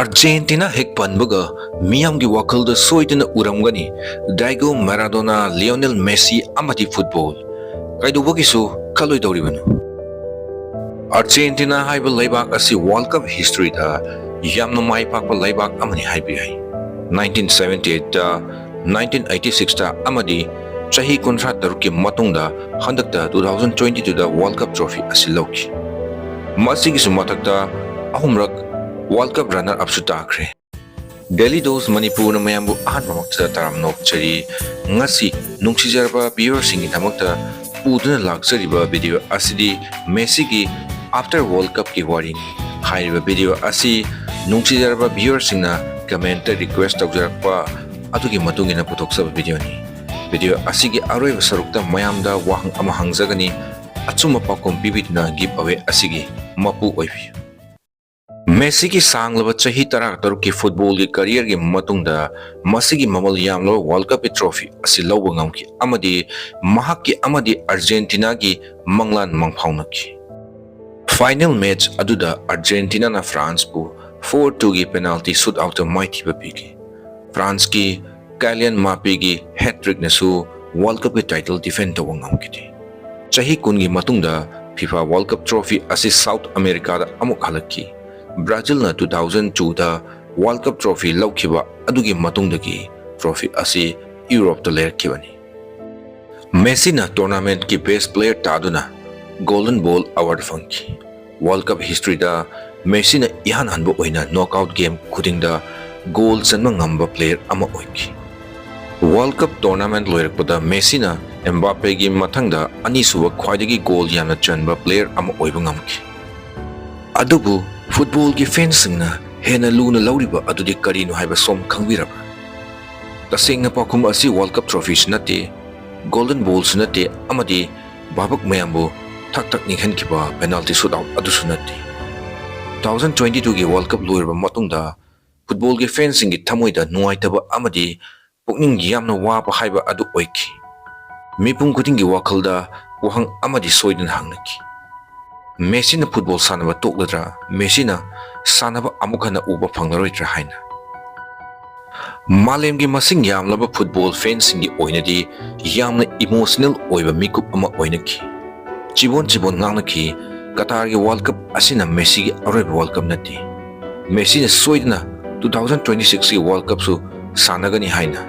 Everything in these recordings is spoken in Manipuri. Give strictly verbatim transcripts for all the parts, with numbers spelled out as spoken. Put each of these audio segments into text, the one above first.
ꯑꯥꯔꯖꯦꯟꯇꯤꯅꯥ ꯍꯦꯛ ꯄꯟꯕꯒ ꯃꯤꯌꯥꯝꯒꯤ ꯋꯥꯈꯜꯗ ꯁꯣꯏꯗꯅ ꯎꯔꯝꯒꯅꯤ ꯗꯥꯏꯒꯣ ꯃꯦꯔꯥꯗꯣꯅꯥ, ꯂꯤꯑꯣꯅꯦꯜ ꯃꯦꯁꯤ ꯑꯃꯗꯤ ꯐꯨꯠꯕꯣꯜ꯫ ꯀꯩꯗꯧꯕꯒꯤꯁꯨ ꯈꯜꯂꯣꯏꯗꯧꯔꯤꯕꯅꯣ? ꯑꯥꯔꯖꯦꯟꯇꯤꯅꯥ ꯍꯥꯏꯕ ꯂꯩꯕꯥꯛ ꯑꯁꯤ ꯋꯥꯔꯜ ꯀꯞ ꯍꯤꯁꯇ꯭ꯔꯤꯗ ꯌꯥꯝꯅ ꯃꯥꯏ ꯄꯥꯛꯄ ꯂꯩꯕꯥꯛ ꯑꯃꯅꯤ ꯍꯥꯏꯕ ꯌꯥꯏ꯫ ꯅꯥꯏꯟꯇꯤꯟ ꯁꯚꯦꯟꯇꯤ ꯑꯩꯠꯇ, ꯅꯥꯏꯟꯇꯤꯟ ꯑꯩꯠꯇꯤ ꯁꯤꯛꯁꯇ ꯑꯃꯗꯤ ꯆꯍꯤ ꯀꯨꯟꯊ꯭ꯔꯥ ꯇꯔꯨꯛꯀꯤ ꯃꯇꯨꯡꯗ ꯍꯟꯗꯛꯇ ꯇꯨ ꯊꯥꯎꯖꯟ ꯇ꯭ꯋꯦꯟꯇꯤ ꯇꯨꯗ ꯋꯥꯔꯜ ꯀꯞ ꯇ꯭ꯔꯣꯐꯤ ꯑꯁꯤ ꯂꯧꯈꯤ꯫ ꯃꯁꯤꯒꯤꯁꯨ ꯃꯊꯛꯇ ꯑꯍꯨꯝꯔꯛ ꯋꯥꯔꯜ ꯀꯞ ꯔꯟꯅꯔ ꯑꯞꯁꯨ ꯇꯥꯈ꯭ꯔꯦ꯫ ꯗꯦꯂꯤ ꯗꯣꯁ ꯃꯅꯤꯄꯨꯔꯅ ꯃꯌꯥꯝꯕꯨ ꯑꯍꯥꯟꯕꯃꯛꯇꯗ ꯇꯔꯥꯝꯅ ꯑꯣꯛꯆꯔꯤ꯫ ꯉꯁꯤ ꯅꯨꯡꯁꯤꯖꯔꯕ ꯚ꯭ꯌꯨꯋꯔꯁꯤꯡꯒꯤꯗꯃꯛꯇ ꯄꯨꯗꯨꯅ ꯂꯥꯛꯆꯔꯤꯕ ꯚꯤꯗꯤꯑꯣ ꯑꯁꯤꯗꯤ ꯃꯦꯁꯤꯒꯤ ꯑꯥꯐꯇꯔ ꯋꯥꯔꯜ ꯀꯞꯀꯤ ꯋꯥꯔꯤꯅꯤ꯫ ꯍꯥꯏꯔꯤꯕ ꯚꯤꯗꯤꯑꯣ ꯑꯁꯤ ꯅꯨꯡꯁꯤꯖꯔꯕ ꯚ꯭ꯌꯨꯋꯔꯁꯤꯡꯅ ꯀꯃꯦꯟꯇ ꯔꯤꯀ꯭ꯋꯦꯁ ꯇꯧꯖꯔꯛꯄ ꯑꯗꯨꯒꯤ ꯃꯇꯨꯡ ꯏꯟꯅ ꯄꯨꯊꯣꯛꯆꯕ ꯚꯤꯗꯤꯑꯣꯅꯤ꯫ ꯚꯤꯗꯤꯑꯣ ꯑꯁꯤꯒꯤ ꯑꯔꯣꯏꯕ ꯁꯔꯨꯛꯇ ꯃꯌꯥꯝꯗ ꯋꯥꯍꯪ ꯑꯃ ꯍꯪꯖꯒꯅꯤ, ꯑꯆꯨꯝꯕ ꯄꯥꯎꯈꯨꯝ ꯄꯤꯕꯤꯗꯨꯅ ꯒꯤꯐ ꯑꯋꯦ ꯑꯁꯤꯒꯤ ꯃꯄꯨ ꯑꯣꯏꯕꯤꯌꯨ꯫ ꯃꯦꯁꯤꯒꯤ ꯁꯥꯡꯂꯕ ꯆꯍꯤ ꯇꯔꯥ ꯇꯔꯨꯛꯀꯤ ꯐꯨꯠꯕꯣꯜꯒꯤ ꯀꯔꯤꯌꯔꯒꯤ ꯃꯇꯨꯡꯗ ꯃꯁꯤꯒꯤ ꯃꯃꯜ ꯌꯥꯝꯂꯕ ꯋꯥꯔꯜ ꯀꯞꯀꯤ ꯇ꯭ꯔꯣꯐꯤ ꯑꯁꯤ ꯂꯧꯕ ꯉꯝꯈꯤ ꯑꯃꯗꯤ ꯃꯍꯥꯛꯀꯤ ꯑꯃꯗꯤ ꯑꯥꯔꯖꯦꯟꯇꯤꯅꯥꯒꯤ ꯃꯪꯂꯥꯟ ꯃꯪꯐꯥꯎꯅꯈꯤ꯫ ꯐꯥꯏꯅꯦꯜ ꯃꯦꯆ ꯑꯗꯨꯗ ꯑꯥꯔꯖꯦꯟꯇꯤꯅꯥꯅ ꯐ꯭ꯔꯥꯟꯁꯄꯨ ꯐꯣꯔ ꯇꯨꯒꯤ ꯄꯦꯅꯥꯜꯇꯤ ꯁꯨꯠ ꯑꯥꯎꯠꯇ ꯃꯥꯏꯊꯤꯕ ꯄꯤꯈꯤ꯫ ꯐ꯭ꯔꯥꯟꯁꯀꯤ ꯀꯥꯏꯂꯤꯌꯟ ꯃꯥꯄꯦꯒꯤ ꯍꯦꯠ ꯇ꯭ꯔꯤꯛꯅꯁꯨ ꯋꯥꯔꯜ ꯀꯞꯀꯤ ꯇꯥꯏꯇꯜ ꯗꯤꯐꯦꯟ ꯇꯧꯕ ꯉꯝꯈꯤꯗꯦ꯫ ꯆꯍꯤ ꯀꯨꯟꯒꯤ ꯃꯇꯨꯡꯗ ꯐꯤꯐꯥ ꯋꯥꯔꯜ ꯀꯞ ꯇ꯭ꯔꯣꯐꯤ ꯑꯁꯤ ꯁꯥꯎꯠ ꯑꯃꯦꯔꯤꯀꯥꯗ ꯑꯃꯨꯛ ꯍꯜꯂꯛꯈꯤ꯫ ꯕ꯭ꯔꯥꯖꯤꯜꯅ ꯇꯨ ꯊꯥꯎꯖꯟ ꯇꯨꯗ ꯋꯥꯔꯜ ꯀꯞ ꯇ꯭ꯔꯣꯐꯤ ꯂꯧꯈꯤꯕ ꯑꯗꯨꯒꯤ ꯃꯇꯨꯡꯗꯒꯤ ꯇ꯭ꯔꯣꯐꯤ ꯑꯁꯤ ꯌꯨꯔꯣꯞꯇ ꯂꯩꯔꯛꯈꯤꯕꯅꯤ꯫ ꯃꯦꯁꯤꯅ ꯇꯣꯔꯅꯥꯃꯦꯟꯠꯀꯤ ꯕꯦꯁ ꯄ꯭ꯂꯦꯌꯔ ꯇꯥꯗꯨꯅ ꯒꯣꯜꯗꯟ ꯕꯣꯜ ꯑꯦꯋꯥꯔꯗ ꯐꯪꯈꯤ꯫ ꯋꯥꯔꯜ ꯀꯞ ꯍꯤꯁꯇ꯭ꯔꯤꯗ ꯃꯦꯁꯤꯅ ꯏꯍꯥꯟ ꯍꯥꯟꯕ ꯑꯣꯏꯅ ꯅꯣꯛꯑꯥꯎꯠ ꯒꯦꯝ ꯈꯨꯗꯤꯡꯗ ꯒꯣꯜ ꯆꯟꯕ ꯉꯝꯕ ꯄ꯭ꯂꯦꯌꯔ ꯑꯃ ꯑꯣꯏꯈꯤ꯫ ꯋꯥꯔꯜ ꯀꯞ ꯇꯣꯔꯅꯥꯃꯦꯟꯠ ꯂꯣꯏꯔꯛꯄꯗ ꯃꯦꯁꯤꯅ ꯑꯦꯝꯕꯥꯄꯦꯒꯤ ꯃꯊꯪꯗ ꯑꯅꯤꯁꯨꯕ ꯈ꯭ꯋꯥꯏꯗꯒꯤ ꯒꯣꯜ ꯌꯥꯝꯅ ꯆꯟꯕ ꯄ꯭ꯂꯦꯌꯔ ꯑꯃ ꯑꯣꯏꯕ ꯉꯝꯈꯤ꯫ ꯑꯗꯨꯕꯨ ꯐꯨꯠꯕꯣꯜꯒꯤ ꯐꯦꯟꯁꯤꯡꯅ ꯍꯦꯟꯅ ꯂꯨꯅ ꯂꯧꯔꯤꯕ ꯑꯗꯨꯗꯤ ꯀꯔꯤꯅꯣ ꯍꯥꯏꯕ ꯁꯣꯝ ꯈꯪꯕꯤꯔꯕ꯭ꯔꯥ? ꯇꯁꯦꯡꯅ ꯄꯥꯎꯈꯨꯝ ꯑꯁꯤ ꯋꯥꯔꯜ ꯀꯞ ꯇ꯭ꯔꯣꯐꯤꯁꯨ ꯅꯠꯇꯦ, ꯒꯣꯜꯗꯟ ꯕꯣꯜꯁꯨ ꯅꯠꯇꯦ ꯑꯃꯗꯤ ꯚꯥꯕꯨꯛ ꯃꯌꯥꯝꯕꯨ ꯊꯛ ꯊꯛ ꯅꯤꯛꯍꯟꯈꯤꯕ ꯄꯦꯅꯥꯜꯇꯤ ꯁꯨꯠ ꯑꯥꯎꯠ ꯑꯗꯨꯁꯨ ꯅꯠꯇꯦ꯫ ꯇꯨ ꯊꯥꯎꯖꯟ ꯇ꯭ꯋꯦꯟꯇꯤ ꯇꯨꯒꯤ ꯋꯥꯔꯜ ꯀꯞ ꯂꯣꯏꯔꯕ ꯃꯇꯨꯡꯗ ꯐꯨꯠꯕꯣꯜꯒꯤ ꯐꯦꯟꯁꯤꯡꯒꯤ ꯊꯃꯣꯏꯗ ꯅꯨꯡꯉꯥꯏꯇꯕ ꯑꯃꯗꯤ ꯄꯨꯛꯅꯤꯡ ꯌꯥꯝꯅ ꯋꯥꯕ ꯍꯥꯏꯕ ꯑꯗꯨ ꯑꯣꯏꯈꯤ꯫ ꯃꯤꯄꯨꯝ ꯈꯨꯗꯤꯡꯒꯤ ꯋꯥꯈꯜꯗ ꯋꯥꯍꯪ ꯑꯃꯗꯤ ꯁꯣꯏꯗꯅ ꯍꯪꯅꯈꯤ꯫ ꯃꯦꯁꯤꯅ ꯐꯨꯠꯕꯣꯜ ꯁꯥꯟꯅꯕ ꯇꯣꯛꯂꯗ꯭ꯔꯥ, ꯃꯦꯁꯤꯅ ꯁꯥꯟꯅꯕ ꯑꯃꯨꯛ ꯍꯟꯅ ꯎꯕ ꯐꯪꯂꯔꯣꯏꯗ꯭ꯔꯥ ꯍꯥꯏꯅ꯫ ꯃꯥꯂꯦꯝꯒꯤ ꯃꯁꯤꯡ ꯌꯥꯝꯂꯕ ꯐꯨꯠꯕꯣꯜ ꯐꯦꯟꯁꯤꯡꯒꯤ ꯑꯣꯏꯅꯗꯤ ꯌꯥꯝꯅ ꯏꯃꯣꯁꯅꯦꯜ ꯑꯣꯏꯕ ꯃꯤꯀꯨꯞ ꯑꯃ ꯑꯣꯏꯅꯈꯤ꯫ ꯆꯤꯕꯣꯟ ꯆꯤꯕꯣꯟ ꯉꯥꯡꯅꯈꯤ, ꯀꯇꯥꯔꯒꯤ ꯋꯥꯔꯜ ꯀꯞ ꯑꯁꯤꯅ ꯃꯦꯁꯤꯒꯤ ꯑꯔꯣꯏꯕ ꯋꯥꯔꯜ ꯀꯞ ꯅꯠꯇꯦ꯫ ꯃꯦꯁꯤꯅ ꯁꯣꯏꯗꯅ ꯇꯨ ꯊꯥꯎꯖꯟ ꯇ꯭ꯋꯦꯟꯇꯤ ꯁꯤꯛꯁꯀꯤ ꯋꯥꯔꯜ ꯀꯞꯁꯨ ꯁꯥꯟꯅꯒꯅꯤ ꯍꯥꯏꯅ꯫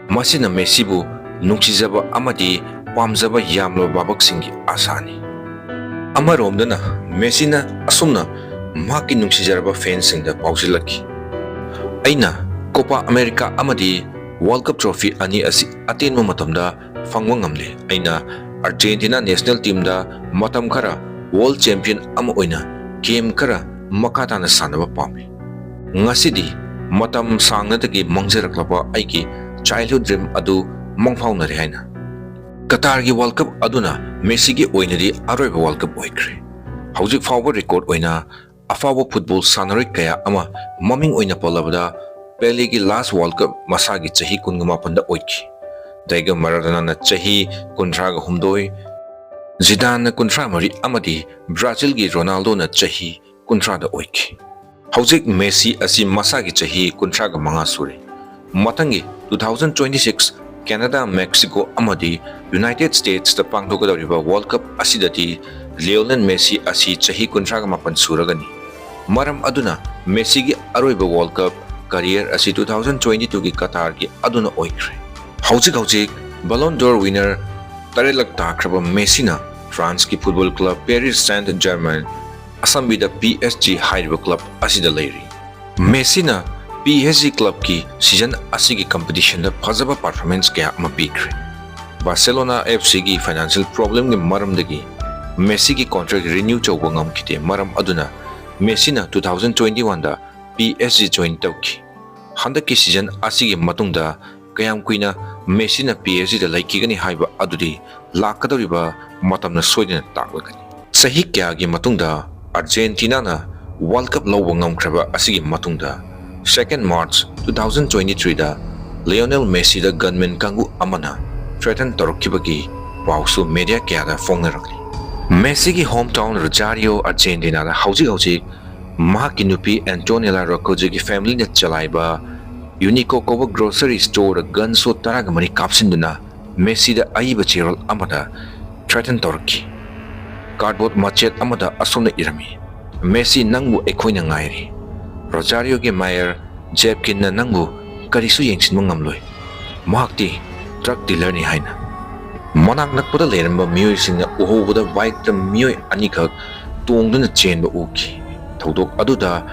ꯃꯁꯤꯅ ꯃꯦꯁꯤꯕꯨ ꯅꯨꯡꯁꯤꯖꯕ ꯑꯃꯗꯤ ꯄꯥꯝꯖꯕ ꯌꯥꯝꯂꯕ ꯚꯥꯕꯛꯁꯤꯡꯒꯤ ꯑꯥꯁꯥꯅꯤ꯫ ꯑꯃꯔꯣꯝꯗꯅ ꯃꯦꯁꯤꯅ ꯑꯁꯨꯝꯅ ꯃꯍꯥꯛꯀꯤ ꯅꯨꯡꯁꯤꯖꯔꯕ ꯐꯦꯟꯁꯤꯡꯗ ꯄꯥꯎꯖꯤꯜꯂꯛꯈꯤ, "ꯑꯩꯅ ꯀꯣꯄꯥ ꯑꯃꯦꯔꯤꯀꯥ ꯑꯃꯗꯤ ꯋꯥꯔꯜ ꯀꯞ ꯇ꯭ꯔꯣꯐꯤ ꯑꯅꯤ ꯑꯁꯤ ꯑꯇꯦꯟꯕ ꯃꯇꯝꯗ ꯐꯪꯕ ꯉꯝꯂꯦ꯫ ꯑꯩꯅ ꯑꯥꯔꯖꯦꯟꯇꯤꯅꯥ ꯅꯦꯁꯅꯦꯜ ꯇꯤꯝꯗ ꯃꯇꯝ ꯈꯔ ꯋꯥꯔꯜ ꯆꯦꯝꯄꯤꯌꯟ ꯑꯃ ꯑꯣꯏꯅ ꯒꯦꯝ ꯈꯔ ꯃꯈꯥ ꯇꯥꯅ ꯁꯥꯟꯅꯕ ꯄꯥꯝꯃꯤ꯫ ꯉꯁꯤꯗꯤ ꯃꯇꯝ ꯁꯥꯡꯅꯗꯒꯤ ꯃꯪꯖꯔꯛꯂꯕ ꯑꯩꯒꯤ ꯆꯥꯏꯜꯍꯨꯗ ꯗ꯭ꯔꯤꯝ ꯑꯗꯨ ꯃꯪꯐꯥꯎꯅꯔꯦ" ꯍꯥꯏꯅ꯫ ꯀꯇꯥꯔꯒꯤ ꯋꯥꯔꯜ ꯀꯞ ꯑꯗꯨꯅ ꯃꯦꯁꯤꯒꯤ ꯑꯣꯏꯅꯗꯤ ꯑꯔꯣꯏꯕ ꯋꯥꯔꯜ ꯀꯞ ꯑꯣꯏꯈ꯭ꯔꯦ꯫ ꯍꯧꯖꯤꯛ ꯐꯥꯎꯕ ꯔꯦꯀꯣꯔꯗ ꯑꯣꯏꯅ ꯑꯐꯥꯎꯕ ꯐꯨꯠꯕꯣꯜ ꯁꯥꯟꯅꯔꯣꯏ ꯀꯌꯥ ꯑꯃ, ꯃꯃꯤꯡ ꯑꯣꯏꯅ ꯄꯜꯂꯕꯗ ꯄꯦꯂꯦꯒꯤ ꯂꯥꯁ ꯋꯥꯔꯜ ꯀꯞ ꯃꯁꯥꯒꯤ ꯆꯍꯤ ꯀꯨꯟꯒ ꯃꯥꯄꯟꯗ ꯑꯣꯏꯈꯤ꯫ ꯗꯥꯏꯒꯣ ꯃꯔꯥꯗꯣꯅꯥꯅ ꯆꯍꯤ ꯀꯨꯟꯊ꯭ꯔꯥꯒ ꯍꯨꯝꯗꯣꯏ, ꯖꯤꯗꯥꯟꯅ ꯀꯨꯟꯊ꯭ꯔꯥ ꯃꯔꯤ ꯑꯃꯗꯤ ꯕ꯭ꯔꯥꯖꯤꯜꯒꯤ ꯔꯣꯅꯥꯜꯗꯣꯅ ꯆꯍꯤ ꯀꯨꯟꯊ꯭ꯔꯥꯗ ꯑꯣꯏꯈꯤ꯫ ꯍꯧꯖꯤꯛ ꯃꯦꯁꯤ ꯑꯁꯤ ꯃꯁꯥꯒꯤ ꯆꯍꯤ ꯀꯨꯟꯊ꯭ꯔꯥꯒ ꯃꯉꯥ ꯁꯨꯔꯦ꯫ ꯃꯊꯪꯒꯤ two thousand twenty six Canada, Mexico ꯑꯃꯗꯤ ꯌꯨꯅꯥꯏꯇꯦꯗ ꯁ꯭ꯇꯦꯠꯁꯇ ꯄꯥꯡꯊꯣꯛꯀꯗꯧꯔꯤꯕ ꯋꯥꯔꯜ ꯀꯞ ꯑꯁꯤꯗꯗꯤ ꯂꯤꯑꯣꯅꯦꯜ ꯃꯦꯁꯤ ꯑꯁꯤ ꯆꯍꯤ ꯀꯨꯟꯊ꯭ꯔꯥꯒ ꯃꯥꯄꯟ ꯁꯨꯔꯒꯅꯤ꯫ ꯃꯔꯝ ꯑꯗꯨꯅ ꯃꯦꯁꯤꯒꯤ ꯑꯔꯣꯏꯕ ꯋꯥꯔꯜ ꯀꯞ ꯀꯔꯤꯌꯔ ꯑꯁꯤ ꯇꯨ ꯊꯥꯎꯖꯟ ꯇ꯭ꯋꯦꯟꯇꯤ ꯇꯨꯒꯤ ꯀꯇꯥꯔꯒꯤ ꯑꯗꯨꯅ ꯑꯣꯏꯈ꯭ꯔꯦ꯫ ꯍꯧꯖꯤꯛ ꯍꯧꯖꯤꯛ ꯕꯂꯣꯟ ꯗꯣꯔ ꯋꯤꯅꯔ ꯇꯔꯦꯠꯂꯛ ꯇꯥꯈ꯭ꯔꯕ ꯃꯦꯁꯤꯅ ꯐ꯭ꯔꯥꯟꯁꯀꯤ football club Paris Saint Germain, ꯑꯁꯝꯕꯤꯗ ꯄꯤ ꯑꯦꯁ ꯖꯤ ꯍꯥꯏꯔꯤꯕ ꯀ꯭ꯂꯕ ꯑꯁꯤꯗ ꯂꯩꯔꯤ꯫ ꯃꯦꯁꯤꯅ ꯄꯤ ꯑꯦꯁ ꯖꯤ ꯀ꯭ꯂꯕꯀꯤ ꯁꯤꯖꯟ ꯑꯁꯤꯒꯤ ꯀꯝꯄꯤꯇꯤꯁꯟꯗ ꯐꯖꯕ ꯄꯔꯐꯣꯔꯃꯦꯟꯁ ꯀꯌꯥ ꯑꯃ ꯄꯤꯈ꯭ꯔꯦ꯫ ꯕꯥꯔꯁꯦꯂꯣꯅꯥ ꯑꯦꯐ ꯁꯤꯒꯤ ꯐꯥꯏꯅꯥꯟꯁꯤꯌꯦꯜ ꯄ꯭ꯔꯣꯕ꯭ꯂꯦꯝꯒꯤ ꯃꯔꯝꯗꯒꯤ ꯃꯦꯁꯤꯒꯤ ꯀꯣꯟꯇ꯭ꯔꯦꯛ ꯔꯤꯅ꯭ꯌꯨ ꯇꯧꯕ ꯉꯝꯈꯤꯗꯦ꯫ ꯃꯔꯝ ꯑꯗꯨꯅ ꯃꯦꯁꯤꯅ ꯇꯨ ꯊꯥꯎꯖꯟ ꯇ꯭ꯋꯦꯟꯇꯤ ꯋꯥꯟꯗ ꯄꯤ ꯑꯦꯁ ꯖꯤ ꯖꯣꯏꯟ ꯇꯧꯈꯤ꯫ ꯍꯟꯗꯛꯀꯤ ꯁꯤꯖꯟ ꯑꯁꯤꯒꯤ ꯃꯇꯨꯡꯗ ꯀꯌꯥꯝ ꯀꯨꯏꯅ ꯃꯦꯁꯤꯅ ꯄꯤ ꯑꯦꯁ ꯖꯤꯗ ꯂꯩꯈꯤꯒꯅꯤ ꯍꯥꯏꯕ ꯑꯗꯨꯗꯤ ꯂꯥꯛꯀꯗꯧꯔꯤꯕ ꯃꯇꯝꯅ ꯁꯣꯏꯗꯅ ꯇꯥꯛꯂꯒꯅꯤ꯫ ꯆꯍꯤ ꯀꯌꯥꯒꯤ ꯃꯇꯨꯡꯗ ꯑꯥꯔꯖꯦꯟꯇꯤꯅꯥꯅ ꯋꯥꯔꯜ ꯀꯞ ꯂꯧꯕ ꯉꯝꯈ꯭ꯔꯕ ꯑꯁꯤꯒꯤ ꯃꯇꯨꯡꯗ, ꯁꯦꯀꯦꯟ ꯃꯥꯔꯆ ꯇꯨ ꯊꯥꯎꯖꯟ ꯇ꯭ꯋꯦꯟꯇꯤ ꯊ꯭ꯔꯤꯗ ꯂꯤꯑꯣꯅꯦꯜ ꯃꯦꯁꯤꯗ ꯒꯟꯃꯦꯟ ꯀꯥꯡꯕꯨ ꯑꯃꯅ ꯊ꯭ꯔꯦꯇꯟ ꯇꯧꯔꯛꯈꯤꯕꯒꯤ ꯄꯥꯎꯁꯨ ꯃꯦꯗꯤꯌꯥ ꯀꯌꯥꯗ ꯐꯣꯡꯅꯔꯛꯂꯤ꯫ ꯃꯦꯁꯤꯒꯤ ꯍꯣꯝ ꯇꯥꯎꯟ ꯔꯣꯖꯥꯔꯤꯌꯣ ꯑꯥꯔꯖꯦꯟꯇꯤꯅꯥꯗ ꯍꯧꯖꯤꯛ ꯍꯧꯖꯤꯛ ꯃꯍꯥꯛꯀꯤ ꯅꯨꯄꯤ ꯑꯦꯟꯇꯣꯅꯦꯂꯥ ꯔꯣꯀꯣꯖꯤꯒꯤ ꯐꯦꯃꯤꯂꯤꯅ ꯆꯂꯥꯏꯕ ꯌꯨꯅꯤꯀꯣ ꯀꯧꯕ ꯒ꯭ꯔꯣꯁꯔꯤ ꯁ꯭ꯇꯣꯔꯗ ꯒꯟ ꯁꯣꯠ ꯇꯔꯥꯒ ꯃꯔꯤ ꯀꯥꯞꯁꯤꯟꯗꯨꯅ ꯃꯦꯁꯤꯗ ꯑꯏꯕ ꯆꯦꯔꯣꯜ ꯑꯃꯗ ꯊ꯭ꯔꯦꯇꯟ ꯇꯧꯔꯛꯈꯤ꯫ ꯀꯥꯔꯗꯕꯣꯔꯗ ꯃꯆꯦꯠ ꯑꯃꯗ ꯑꯁꯨꯝꯅ ꯏꯔꯝꯃꯤ, "ꯃꯦꯁꯤ, ꯅꯪꯕꯨ ꯑꯩꯈꯣꯏꯅ ꯉꯥꯏꯔꯤ꯫ ꯔꯣꯖꯥꯔꯤꯌꯣꯒꯤ ꯃꯦꯌꯔ ꯖꯦꯞꯀꯤꯟꯅ ꯅꯪꯕꯨ ꯀꯔꯤꯁꯨ ꯌꯦꯡꯁꯤꯟꯕ ꯉꯝꯂꯣꯏ꯫ ꯃꯍꯥꯛꯇꯤ ꯗ꯭ꯔꯒ ꯗꯤꯂꯔꯅꯤ" ꯍꯥꯏꯅ꯫ ꯃꯅꯥꯛ ꯅꯛꯄꯗ ꯂꯩꯔꯝꯕ ꯃꯤꯑꯣꯏꯁꯤꯡꯅ ꯎꯍꯧꯕꯗ ꯕꯥꯏꯛꯇ ꯃꯤꯑꯣꯏ ꯑꯅꯤꯈꯛ ꯇꯣꯡꯗꯨꯅ ꯆꯦꯟꯕ ꯎꯈꯤ꯫ ꯊꯧꯗꯣꯛ ꯑꯗꯨꯗ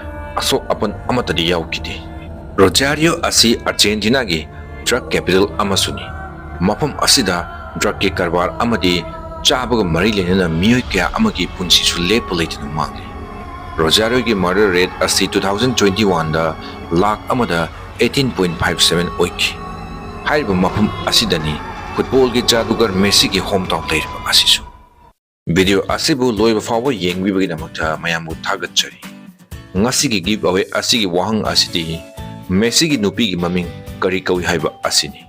ꯑꯁꯣꯛ ꯑꯄꯟ ꯑꯃꯠꯇꯗꯤ ꯌꯥꯎꯈꯤꯗꯦ꯫ ꯔꯣꯖꯥꯔꯤꯌꯣ ꯑꯁꯤ ꯑꯥꯔꯖꯦꯟꯇꯤꯅꯥꯒꯤ ꯗ꯭ꯔꯒ ꯀꯦꯄꯤꯇꯦꯜ ꯑꯃꯁꯨꯅꯤ꯫ ꯃꯐꯝ ꯑꯁꯤꯗ ꯗ꯭ꯔꯒꯀꯤ ꯀꯔꯕꯥꯔ ꯑꯃꯗꯤ ꯆꯥꯕꯒ ꯃꯔꯤ ꯂꯩꯅꯅ ꯃꯤꯑꯣꯏ ꯀꯌꯥ ꯑꯃꯒꯤ ꯄꯨꯟꯁꯤꯁꯨ ꯂꯦꯞꯄ ꯂꯩꯇꯅ ꯃꯥꯡꯂꯤ꯫ ꯔꯣꯖꯥꯔꯤꯌꯣꯒꯤ ꯃꯔꯗꯔ ꯔꯦꯠ ꯑꯁꯤ ꯇꯨ ꯊꯥꯎꯖꯟ ꯇ꯭ꯋꯦꯟꯇꯤ ꯋꯥꯟꯗ ꯂꯥꯈ ꯑꯃꯗ eighteen point five seven ꯑꯣꯏꯈꯤ꯫ ꯍꯥꯏꯔꯤꯕ ꯃꯐꯝ ꯑꯁꯤꯗꯅꯤ ꯐꯨꯠꯕꯣꯜꯒꯤ ꯖꯥꯗꯨꯒꯔ ꯃꯦꯁꯤꯒꯤ ꯍꯣꯝ ꯇꯥꯎꯟ ꯂꯩꯔꯤꯕ ꯑꯁꯤꯁꯨ꯫ ꯚꯤꯗꯤꯑꯣ ꯑꯁꯤꯕꯨ ꯂꯣꯏꯕ ꯐꯥꯎꯕ ꯌꯦꯡꯕꯤꯕꯒꯤꯗꯃꯛꯇ ꯃꯌꯥꯝꯕꯨ ꯊꯥꯒꯠꯆꯔꯤ꯫ ꯉꯁꯤꯒꯤ ꯒꯤꯐ ꯑꯋꯦ ꯑꯁꯤꯒꯤ ꯋꯥꯍꯪ ꯑꯁꯤꯗꯤ ꯃꯦꯁꯤꯒꯤ ꯅꯨꯄꯤꯒꯤ ꯃꯃꯤꯡ ꯀꯔꯤ ꯀꯧꯏ ꯍꯥꯏꯕ ꯑꯁꯤꯅꯤ꯫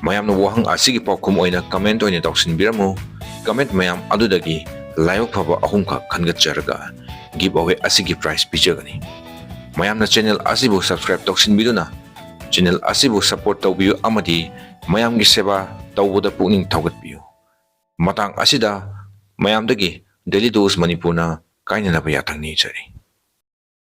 ꯃꯌꯥꯝꯅ ꯋꯥꯍꯪ ꯑꯁꯤꯒꯤ ꯄꯥꯎꯈꯨꯝ ꯑꯣꯏꯅ ꯀꯃꯦꯟꯠ ꯑꯣꯏꯅ ꯇꯧꯁꯤꯟꯕꯤꯔꯝꯃꯨ꯫ ꯀꯃꯦꯟꯠ ꯃꯌꯥꯝ ꯑꯗꯨꯗꯒꯤ ꯂꯥꯏꯕꯛ ꯐꯕ ꯑꯍꯨꯝꯈꯛ ꯈꯟꯒꯠꯆꯔꯒ ꯒꯤꯐ ꯑꯋꯦ ꯑꯁꯤꯒꯤ ꯄ꯭ꯔꯥꯏꯖ ꯄꯤꯖꯒꯅꯤ꯫ ꯃꯌꯥꯝꯅ ꯆꯦꯅꯦꯜ ꯑꯁꯤꯕꯨ ꯁꯕꯁꯀ꯭ꯔꯥꯏꯕ ꯇꯧꯁꯤꯟꯕꯤꯗꯨꯅ ꯆꯦꯅꯦꯜ ꯑꯁꯤꯕꯨ ꯁꯄꯣꯔꯠ ꯇꯧꯕꯤꯌꯨ ꯑꯃꯗꯤ ꯃꯌꯥꯝꯒꯤ ꯁꯦꯕꯥ ꯇꯧꯕꯗ ꯄꯨꯛꯅꯤꯡ ꯊꯧꯒꯠꯄꯤꯌꯨ꯫ ꯃꯇꯥꯡ ꯑꯁꯤꯗ ꯃꯌꯥꯝꯗꯒꯤ ꯗꯦꯂꯤ ꯗꯣꯁ ꯃꯅꯤꯄꯨꯔꯅ ꯀꯥꯏꯅꯅꯕ ꯌꯥꯊꯪ ꯅꯤꯖꯔꯤ꯫